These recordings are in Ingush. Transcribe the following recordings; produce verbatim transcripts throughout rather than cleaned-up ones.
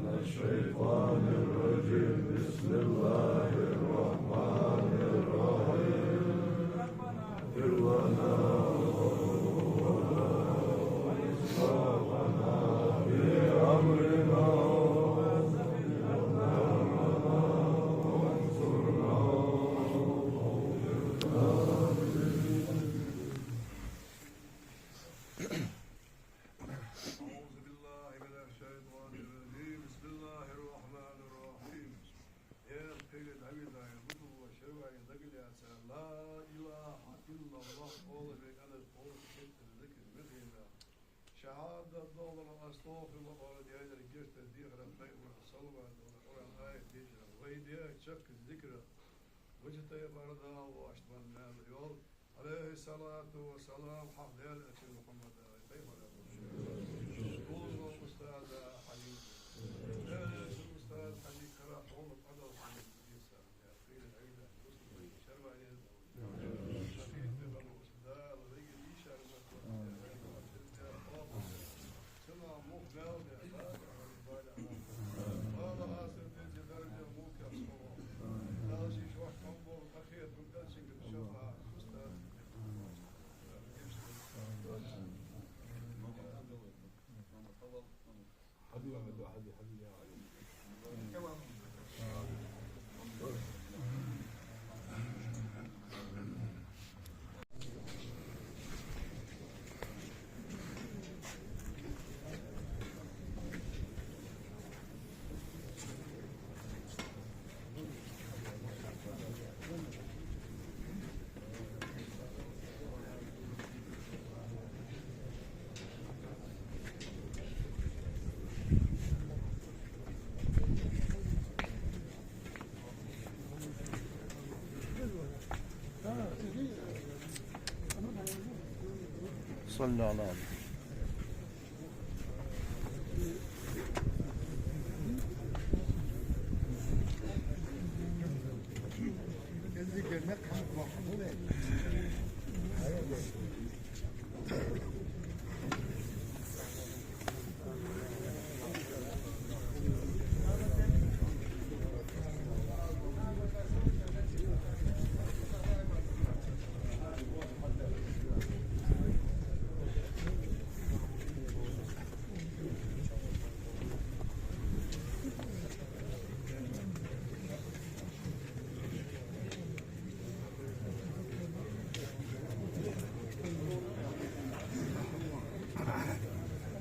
من الشيطان الرجيم. بسم الله الرحمن الرحيم. اغفر لنا وإسرافنا في أمرنا وانصرنا. أعوذ بالله من الشيطان الرجيم. بسم الله الرحمن الرحيم. Эр пхьегӀа дӀавидаь, лугу шерваьнна дагаяца, لا إله إلا الله оалаш вай, аьнна, оалаш кхетар зикар мехийна. Шахьадат доаллар, астагӀфируллахӀ оалар, Даьлагара гешт дар дехар, пайхамара салават оалар, Къуръан аят дешар, вай де чакх зикар, вача тайпара Дала воашта ван мел йол. عليه الصلاة والسلام. حق ديال أتي محمد، أي خير. قول أستاذ حبيب. أستاذ حبيب، كرا قول قدر. صلى على النبي.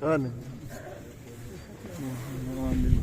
آمين. آمين.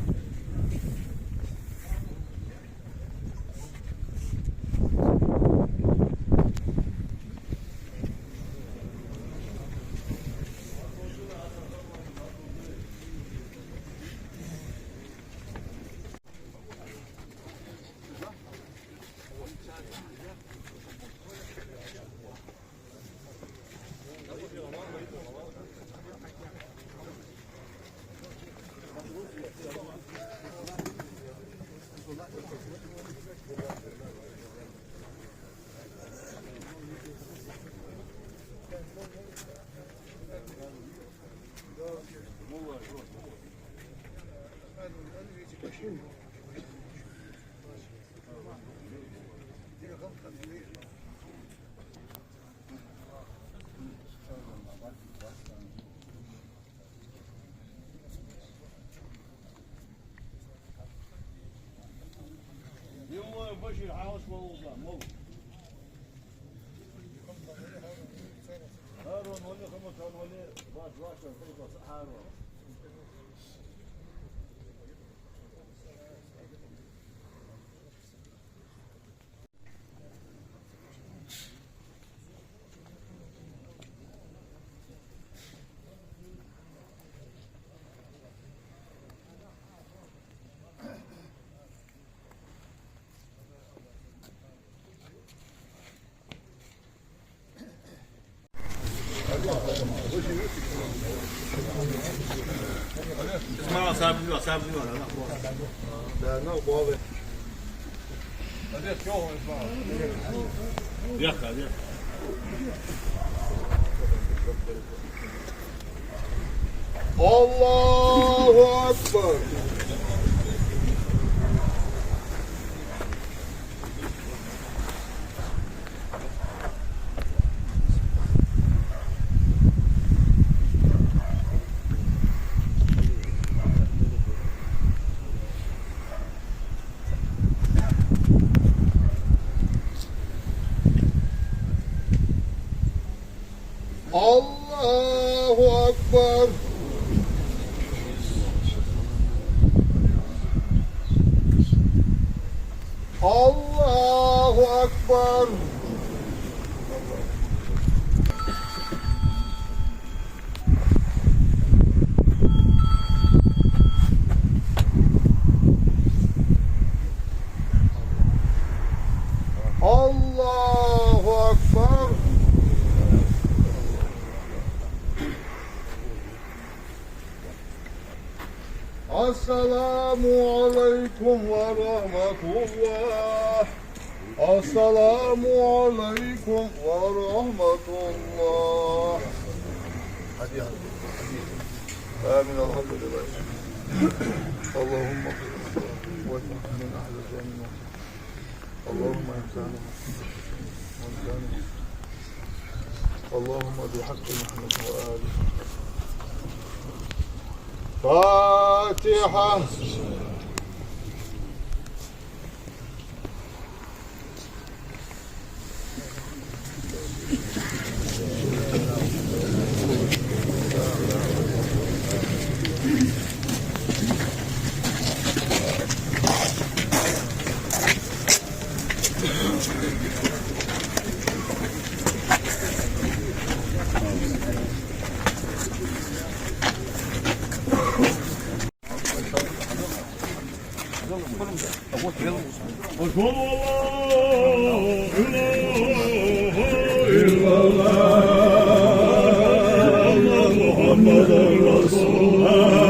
الله أكبر. الله أكبر. الله أكبر. الله أكبر. السلام عليكم ورحمة الله. السلام عليكم ورحمة الله. آمين. الحمد لله. اللهم اغفر وارحم من أهل الجنة. اللهم إنسان، وإنسان. اللهم بحق محمد وآله. فاتحة. أشهد أن لا إله إلا الله، أن محمدا رسول الله.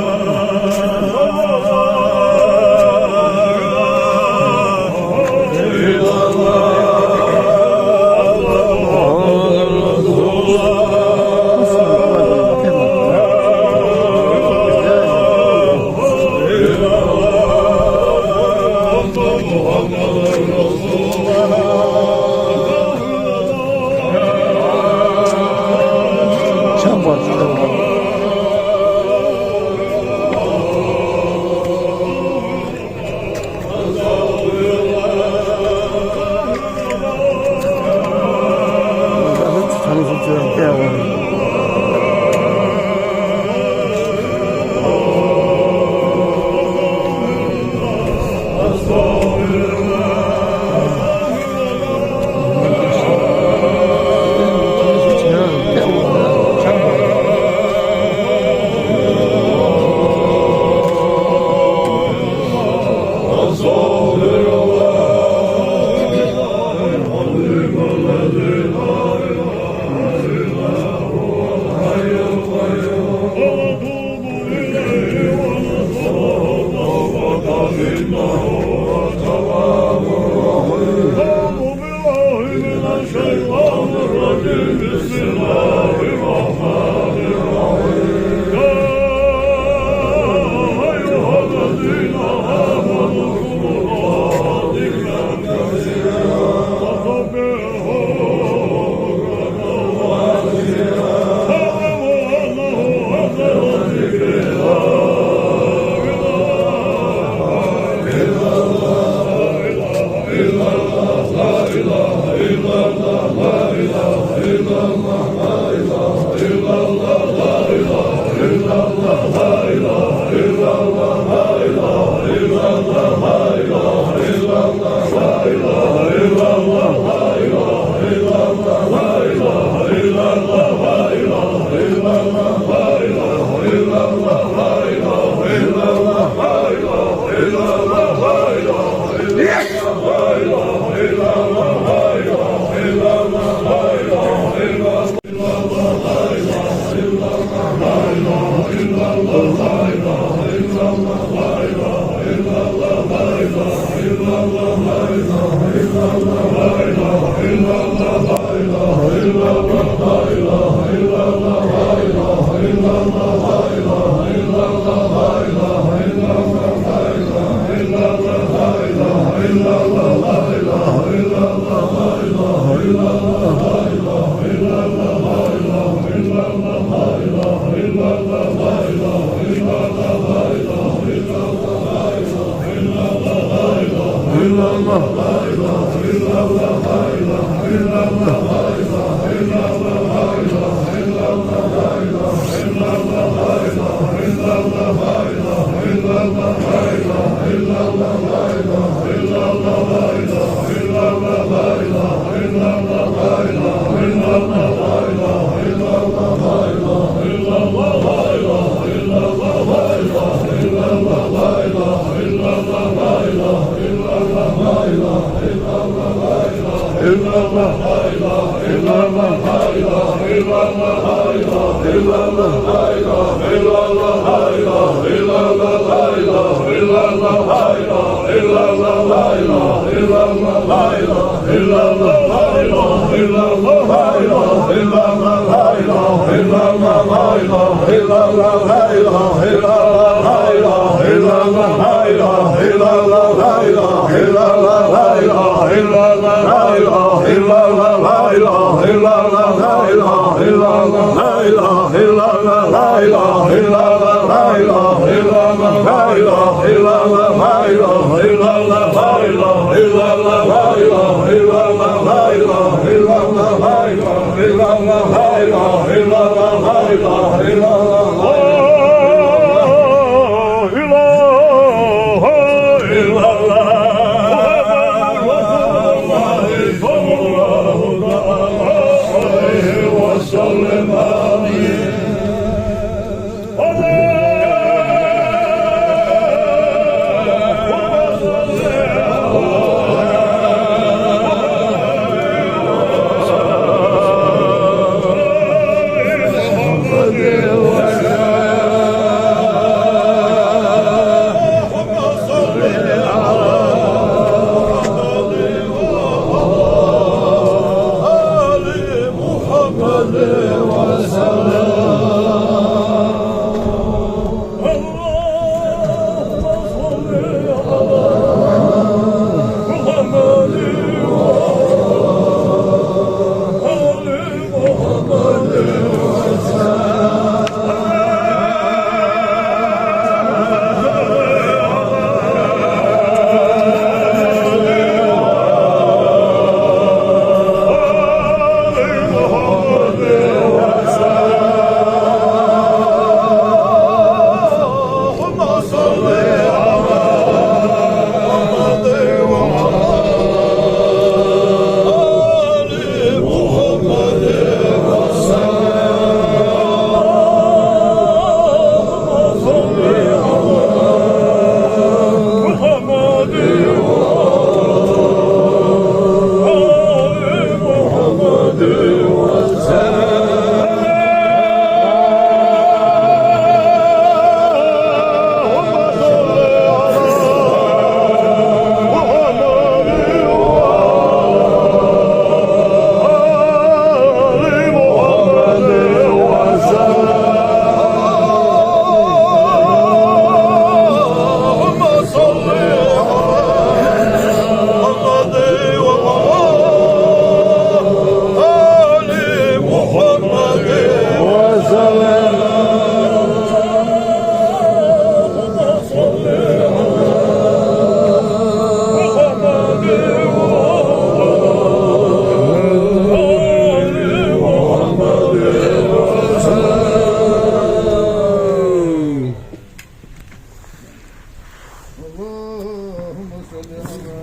اللهم صل على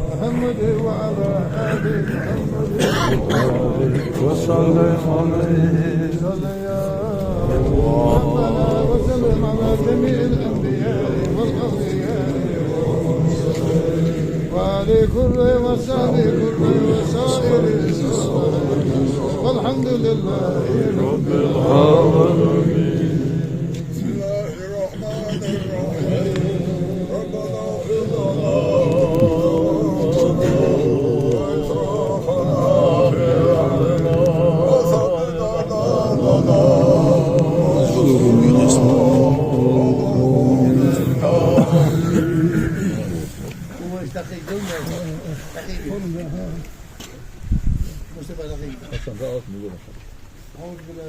محمد وعلى آل محمد وسلم عليه. صل يا ربنا وسلم على جميع الأنبياء والأولياء وآل كل وصحبه كل وسائر الصحابة. والحمد لله رب العالمين. بسم الله الرحمن الرحيم. ربنا اغفر لنا وإسرافنا في أمرنا وثبت أقدامنا. أعوذ بالله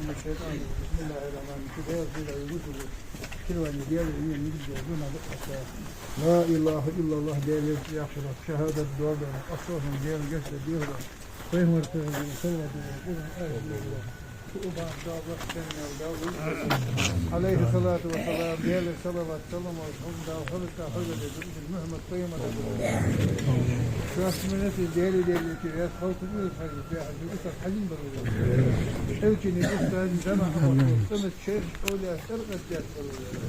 من الشيطان الرجيم. بسم الله الرحمن الرحيم. لا إله إلا الله. Даьла веза яхшара шахӀадат доаладу, къасто хӀама Даьла гешт дергда. Пайхамара салават, Къуръан аят, عليه الصلاة والسلام. Даьла салават, салам, Даьла хьалхара Мухьаммад пайхамара. Шоаш минати Даьла, Даьла, ки вес халкъ вирус хьажи, бяхьа, устаз хьалин бар вирус. Элчани устаз заман Ахмад, цӀена шерш, оля, саркъат дяхь бар вирус.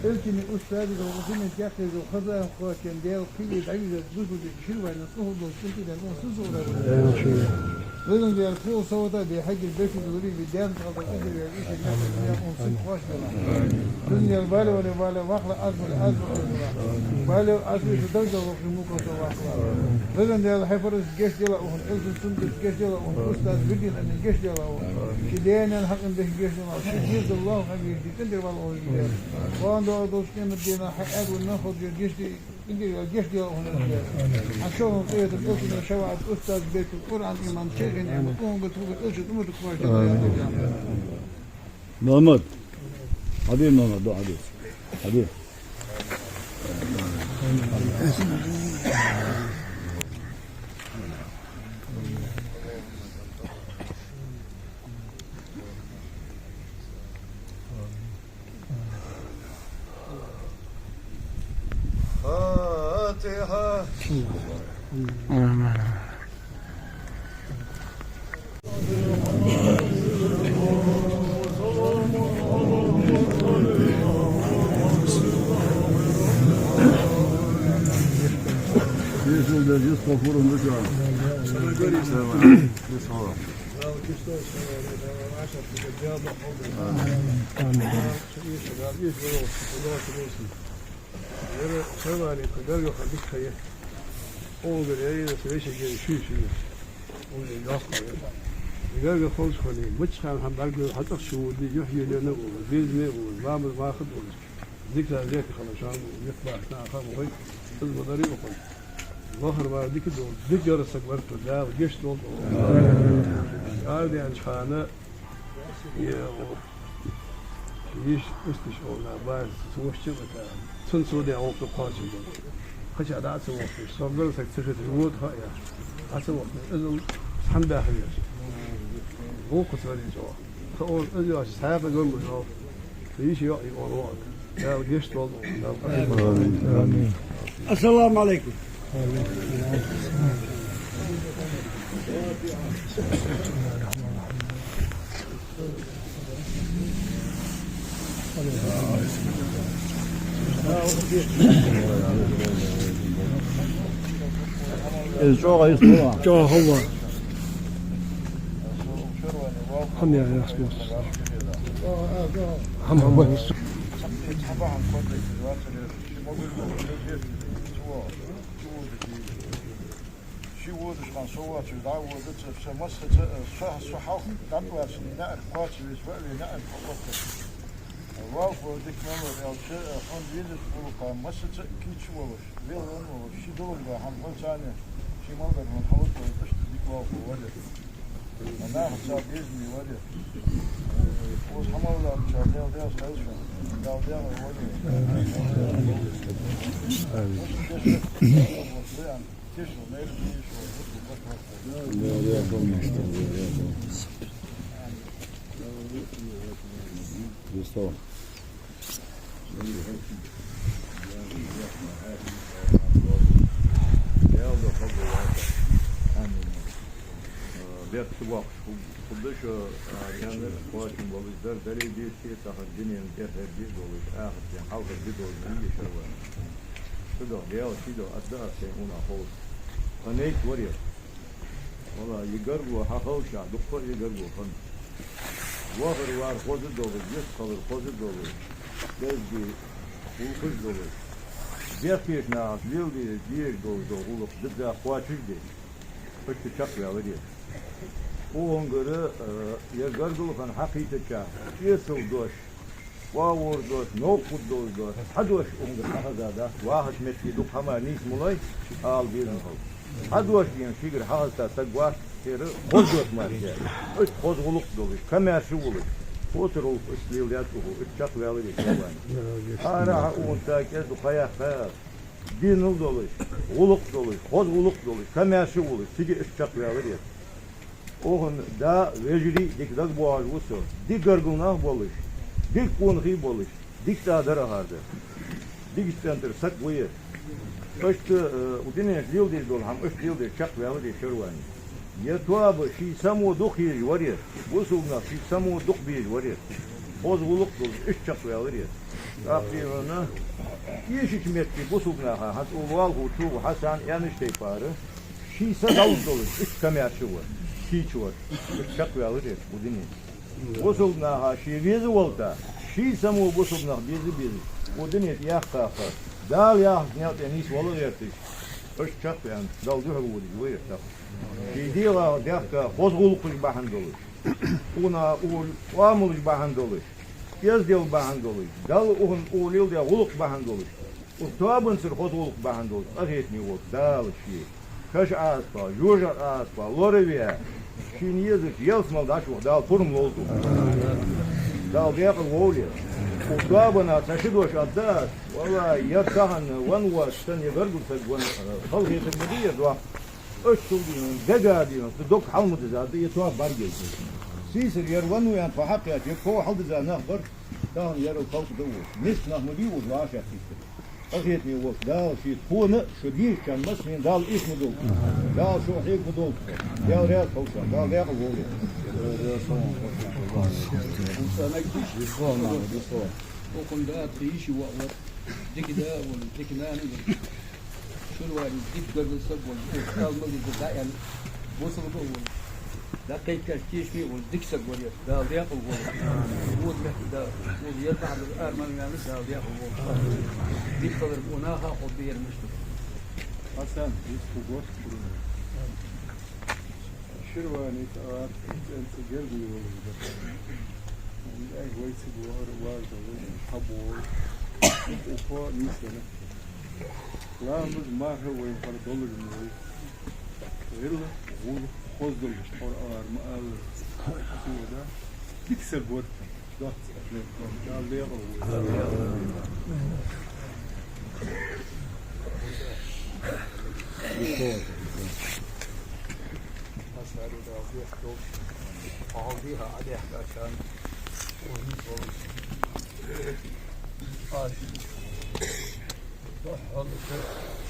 Элчани устаз, догӀу зимин дяхье, хазан, хвачен, Даьла, кхили, дайза, бузуди, ширвайна, къухудо, цинтиден, он сузура. Везан Даьла, тхога совгӀата бе хьегар бехке долаш, вай даьна цӀагӀа дӀа а дӀаваьгӀа, иштта мехка мехка ун саг кхоачашдолда. Везан Даьла, бале вале вале, вахале аз вале аз вале. Бале аз вале, даржа вахаш мукъа со вахалва. Везан Даьла, хьай параза гешт делахь укхунна, Элчан суннаташ гешт делахь укхунна, устаз вирдин анна гешт делахь укхунна. Ший даь-наьна хьакъан беш гешт делахь, ший дезал лоалахьа гешт де, къинтӀера вала укхунна, Везан Даьла. Кхоана доагӀаш долча къематдийнахьа хьай аьнна нах хургья гешт де, къинтӀера гешт делахь укхунна, Везан Даьла. Хьа шоллагӀа къахетам, Элчан шафаӀат, устаз беркат, Къуръан, иман, шайхий ниӀмат, укхунгара, тхогара, Элчан умматагара кхоачашде, Везан Даьла. Мухьаммад. Хьаде, Мухьаммад, да, хьаде. Хьаде. فاتحة. Амин. Ер шоана кхы гаргара хьалха дика ха я. Укхунгара яйна со вешийга шуьйра шуьйра. Укхунгара йоккха я. Гаргара ховш хьона, мичча хана хьа бӀаргагуш хьа цӀагӀа шу вода, юхь йолаенна а вола, безаме а вола, ламаз мара а дола. Зикар зекхар хила шоана, юхь бахьан хӀама хой, из ма дарий укхунна. Вахар вар дика дола, дика гаргара саг вар тхо, Дала гешт долда. Арадаьннача хана, е, йиш, усташ ола нах бар, цу вошча а вата. Цун цо даь гӀулакх кхоачашдолаш. Кхычахьа дӀа а ца вохийташ, со гаргара саг ца хеташ, вода хьо а яхаш. ДӀа ца вохийташ, иззал цхьана баьха везаш. ГӀулакх ца варийча оха. Тха ола из йоацаш, цхьаькха гаргало йоагӀа. Тха йиш йоӀ а ола воӀа. Дала гешт долда. Амин. Амин. Ассаламу Ӏалайкум. Из чӀоагӀа йист хул. ЧӀоагӀа хул. ХӀама яхаш мо. ХӀама, хӀама. Ши водаш хана со воацаш дӀавода, ца, ца массаза, со, со хьалха дӀатӀаваьлча, наӀарга кхоачаш веза, ваь ве наӀарга хьакхоачаш. Валхо дика мел вар аьлча, хьона везаш гӀулакха массаза кийча волаш, велавенна волаш, ший долга хӀама хьона царна, ший мел дар хьона хьалуш волаш, иштта дика валхо вар. Нахаца безаме вар. Укхаза хьа мел даьча Дала деза хеза, Дала деза вар. Бехк ца боаккхаш хургда шо, а, аьннар кхоачам болаш дар, дарий дийцача, тахан дунен тӀехьа де долаш, ахарта хьалха де долаш, вига шарван. Цудухьа Даьла шийла аргда аз шоай хьона ховш. Тха найт вар ер. Валлахьи, е гаргало хьахилча, дуккха а е гаргало хинна. Вахар вар хоза долаш, вистхилар хоза долаш, дезги гӀулакхаш долаш, бехке нахаца леладе дезаш долаш дола гӀулакх дизза кхоачашде, иштта чакхваьлар ер. Укхунгара, э, ер гаргало хинна хьакхийттача, эсала дош, вӀалла дош, новкъа хургдола дош, цхьа дош укхунгара хьахеза дац, вахача метте дукха хӀама нийса ма лой, ала безам хилда. Цхьа дош дийна шийгара хьахеза саг вац, церан хоза дош мара дац. Иштта хоза гӀулакх долаш, комаьрша волаш, хоза гӀулакх иштта леладаьд укхо, иштта чакхваьлар ер, Даьла вайна. Арахьа укхунца кӀезига ха яьккха, дин долаш, гӀулакх долаш, хоза гӀулакх долаш, комаьрша волаш, цига иштта чакхваьлар ер. Укхун да, вежарий, дика дагабоагӀаш ва со. Дика гаргара нах болаш, дика къонахий болаш, дика цӀа дар ахар да. Дикача цӀен тӀара саг ва ер. Иштта, э, укх дунен тӀа леладеш дола хӀама иштта леладеш чакхваьлар ер шарван. Ер тоаба ший само дукха езаш вар ер. Бусалба нах ший само дукха безаш вар ер. Хоза гӀулакх долаш, иштта чакхваьлар ер. ТӀаккха хьона, эшача метте бусалба наха хьа цӀа валхо, чугӀо, хьа сана аьннача тайпара, ший са дӀалуш долаш, иштта комаьрша вар. Ший чу вар, чакхваьлар ер укх дунен тӀа. Бусалба наха ший веза валта, ший само бусалба нах беза-беза, укх дунен тӀа яхкхаха, Дала яхача наькъа тӀа нийсвала гӀерташ, уж чакхваьнна, Далла духьал водаш ва ер тахан. Ший дегӀа дехка хоза гӀулакхаш бахьан долаш, уна ур оамалаш бахьан долаш, эздел бахьан долаш, Далла ухӀан улел де гӀулакх бахьан долаш, укх тоабанцара хоза гӀулакх бахьан долаш, къахетаме волча Дала ший каша Ӏазапах, жожагӀатен Ӏазапах лораве, шийна езача ялсмала дӀачувух Дала пурам лолда. Дала декъала волва. Укх тоабанах цхьа ши дош аргда аз, валлахӀи, ер тахан венна воацаш санна, е гаргара саг венна, халахетар ма дий ер доккха. Аш цул дийнахьа, дега дийнахьа, цу дог хьал ма дизза да, е тоаба бӀаргагуш. Сийсара ер венна ва аьнна тхо хьакхаьчача, ер ков хьалдизза нах бар, тахан ерал халкъ да вуш. Миска нах ма дий уж вӀашагӀкхийттар. Къахетаме волча Дала ший тхона а, шо дийшачарна массанена Дала ийс ма долда. Дала шо хьега ма долда. Дала раьза хилва шоана, Дала декъала волва. Укхун да тха йиший воӀ вар, дика да а вола, дика нана а вола. Ширвани дика гаргара саг вола, укхо ала ма веззара дӀааьнна, бусалба а вола, дӀакхайкаш тешаме а вола, дика саг вар ер, Дала декъала волва. Вон мехка да, вон ер бахьан долаш ара ма ваьнна, Дала декъала волва. Дика хилар укх наха а хургда ер мишта. Хьасан, из фу гот? Ширвани тӀа ара цӀенца герга йолаш дар. Ай, вай цига вахар вар долаш, хьабоагӀа. Укхо нийсвеннав. Ламаз, марха вайна хьара долаш ма вай. ГӀилла, гӀулакх хоза долаш хьара ара ма аллара. Хьасувада. Дика саг вар.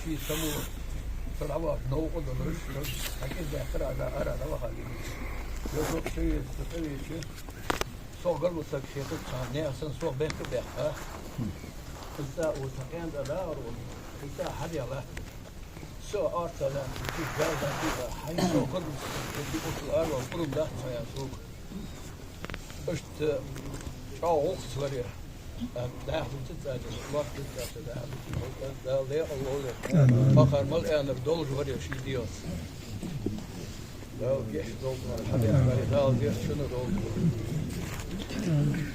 Ший само цу дӀаваха новкъа долаш, хьакъира даьккхар ара, ара дӀаваха гина. Йо, со ца веза, со ца везача, сох гаргара саг шеко цхьан наьха санна сох бехк а баьккха. Из цӀа у цхьа кхаьнна тӀа дагӀар вон, из цӀа хьадаьлла. Со орца лаьнна, цу чу гаьлдан чу да, хьай сох гаргара саг, цу укхул ара вала пурам дац цхьа ян сога. Иштта чӀоагӀа гӀулакх ца варе, даха дувца цӀа деш, лоаца дувца цӀа даха дувца, Дала декъала волва. Амин. Пакхар мел аьннар долаш варе ший дегӀаца. Дала гешт долда, хьадаьхкаре, Дала гешт шуна долда. Амин.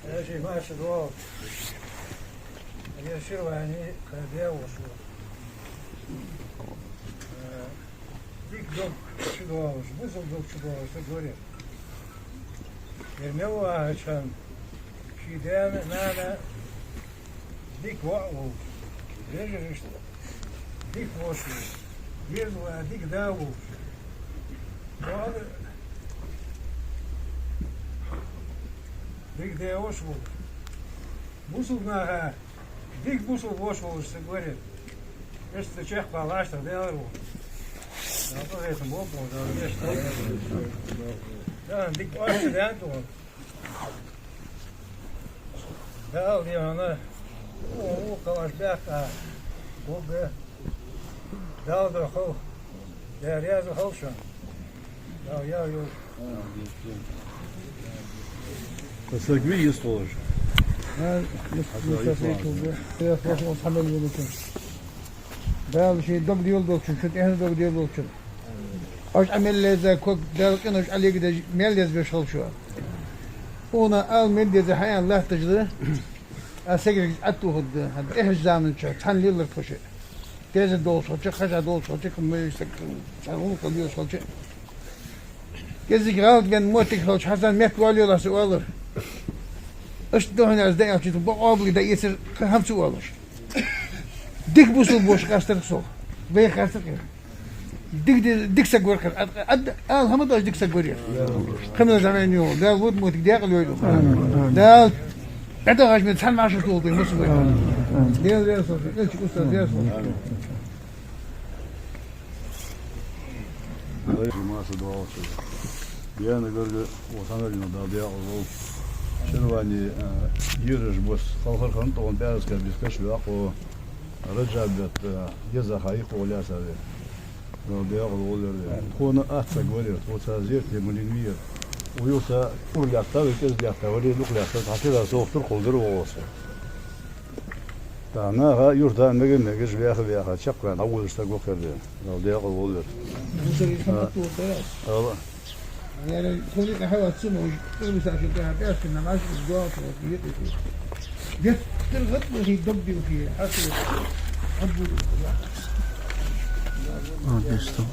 Э, ший маша доагӀа. Э, Ширвани, э, девош ва. Э, дика дог чу доагӀаш, бусалба дог чу доагӀаш, ца говори. Ер мел вахача хана, ший даь-нана дика воӀ волаш, вежарашта дика воша волаш, веза воӀ дика да волаш. Вала дика даь-воша волаш. Бусалба наха дика бусалба воша волаш ца говори. Иштта чехка лаштах даьлар вон. Дала къахетам болба вон, Дала гешт долда. Да, дика оаш даьннад вон. Дала дегӀана, у, у, калаш баьхка, гуга, Дала духьал, Даьла раьза хилва шоана. Дала ял йолда. Саг вий йист волаш? Хьа, йист, йист волаш. Хьа, йист волаш, хьа мел венначун. Дала ший дог дел долчун, шун тӀехьа дог дел долчун. Оаш Ӏа мел леза ког, Дала къинош Ӏа легадеш, мел леза веш хилва шо. Уна ала мел деза хьаян латташ да. А сагриг Ӏаттухаргда, хӀанз тӀехьарча заман чу цхьана лелар тхо шиъ. Деза долаш хилча, хажа долаш хилча, кхы мел саг, цхьан гӀулакх лелаш хилча. Кезиг гӀалат вен моттиг хилча, Хьасан, метта валлалахь, со оалар. Иштта духьал аз даьлча, бакъ обли да эцар, кхы хӀама ца оалаш. Дика бусалба воша къастар сох. Вай къастар кхы. Дика де-, дика саг вар кхы. Ад-, ад-, ала хӀама доацаш дика саг вар ер. Кхы мел заман йола. Дала вуд мутик декъала йойла. Дала дӀадахача мел цхьана маша тулду мусу вай. Дела вера со, элча устаз вера со. Маша доагӀача. Яна гарга, о, ханарина Дала декъала вол. Ширвани, а, йираш бос, халхар хан тӀон бязка бискаш вяхо. Раджаб бетта, э, еза ха йикъа лаьца ве. Дала декъала волва вер. Тхона аттаг вар ер, тхоца зерате ма лийннавий ер. Укх юрта ура лаьтта вай, кӀезига лаьтта вале, дукха лаьтта, хьа шера совгӀат туркхал дир вогӀо со. ТӀаккха наха юрта мега-мегаш ваьха-ваьха чакхваьнна дӀаводаш саг ва-кх ер. Дала декъала волва вер. Мусалиса хӀама тохар да. Ала. Яра, хӀули къахьа вац ма уж, тӀури саша тӀехьа пӀаьраска намаз из доагӀа тхо, из йитӀа. Геттара гӀадбахе, добби ухе, хьасу. Гьаббуду. А, бесто.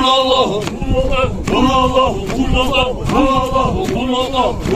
Бурун дац, бурун дац, бурун дац, бурун дац.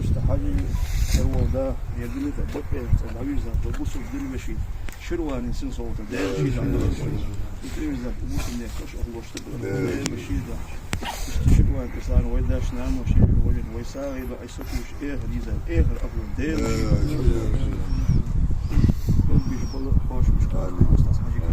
Иштта хьажи хӀара вола да, ер дина тӀа бакъвер цӀа дӀавийрза, бусалба дин вешийта. Ширвани син солта, Даьла шийда. Итривза бусалба дин каш охлошта, Даьла шийда. Иштта ширвани касан вай даш намо шийда валин, вай сагӀийла, ай сокуш, эхар диза, эхар ахло, Даьла шийда. Бал биш бала хош биш. Амин. Устаз хьажи.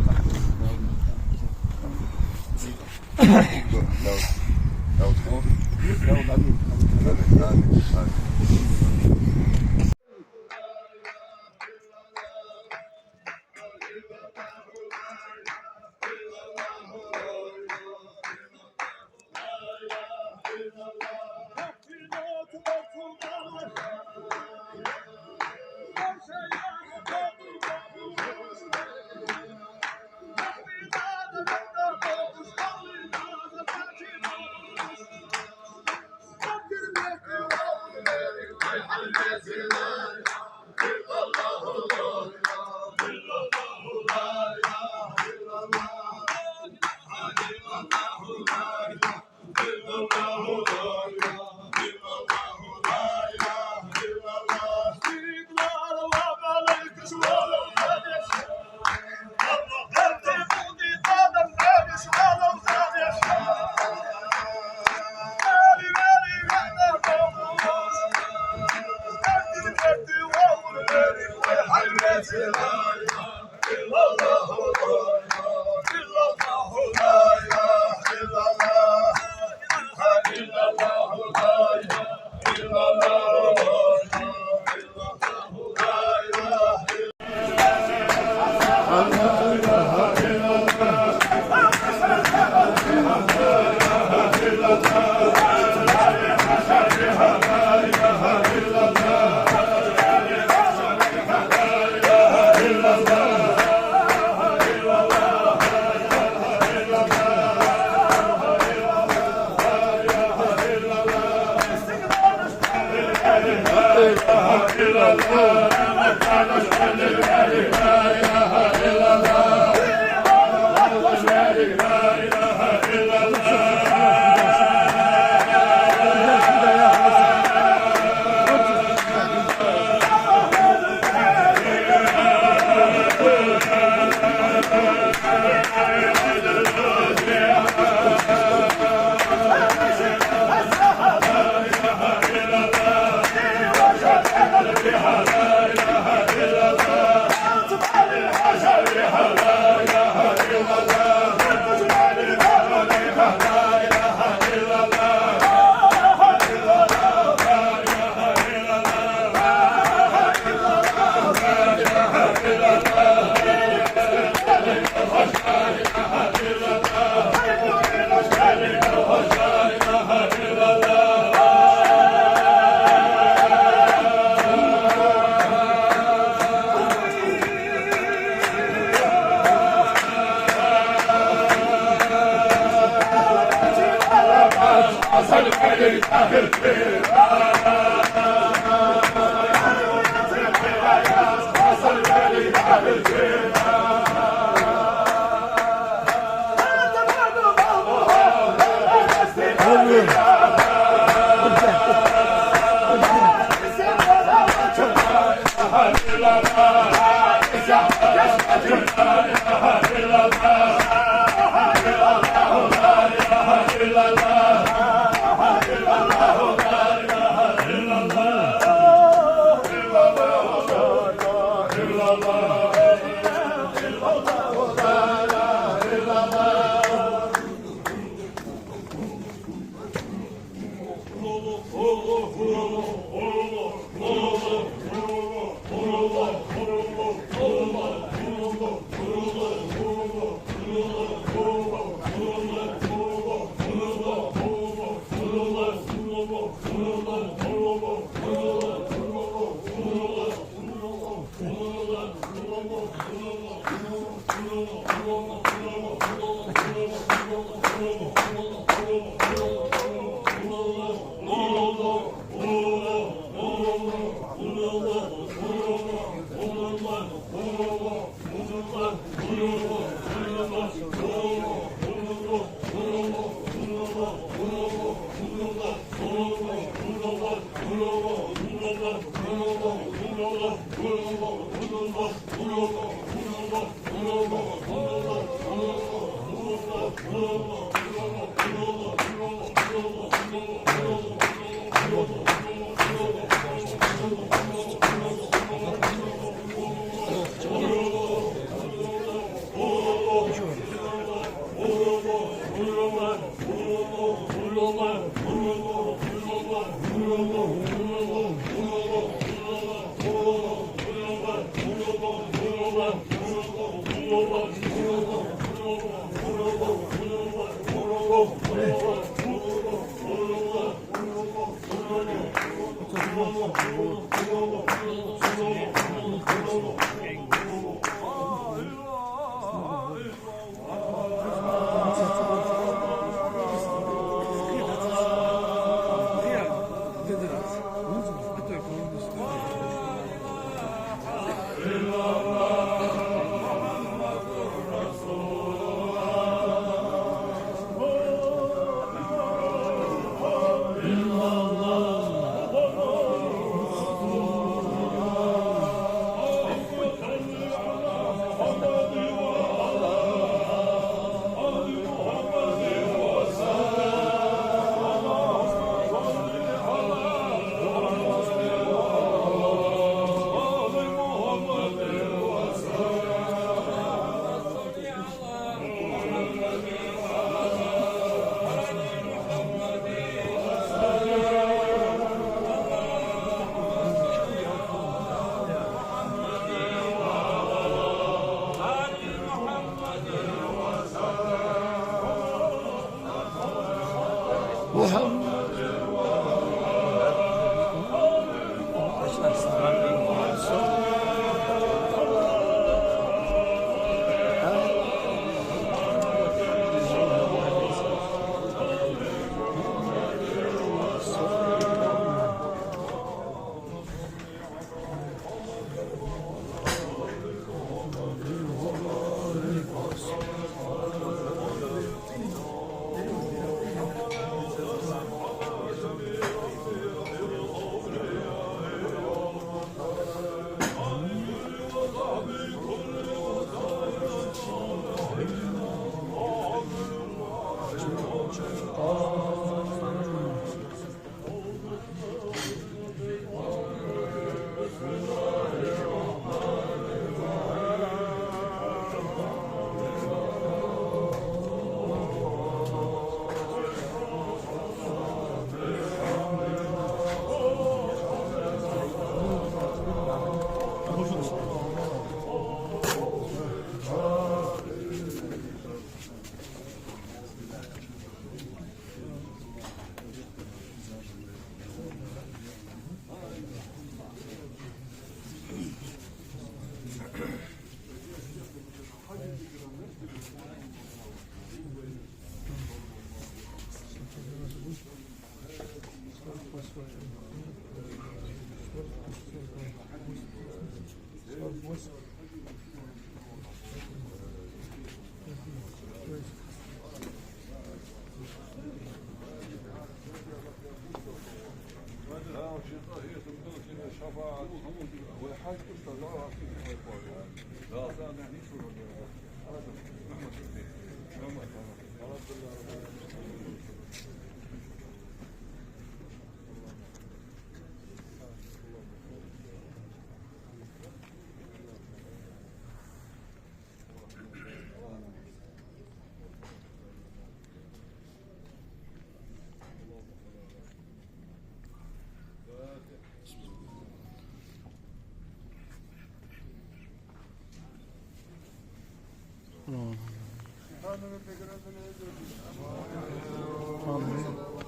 آمين.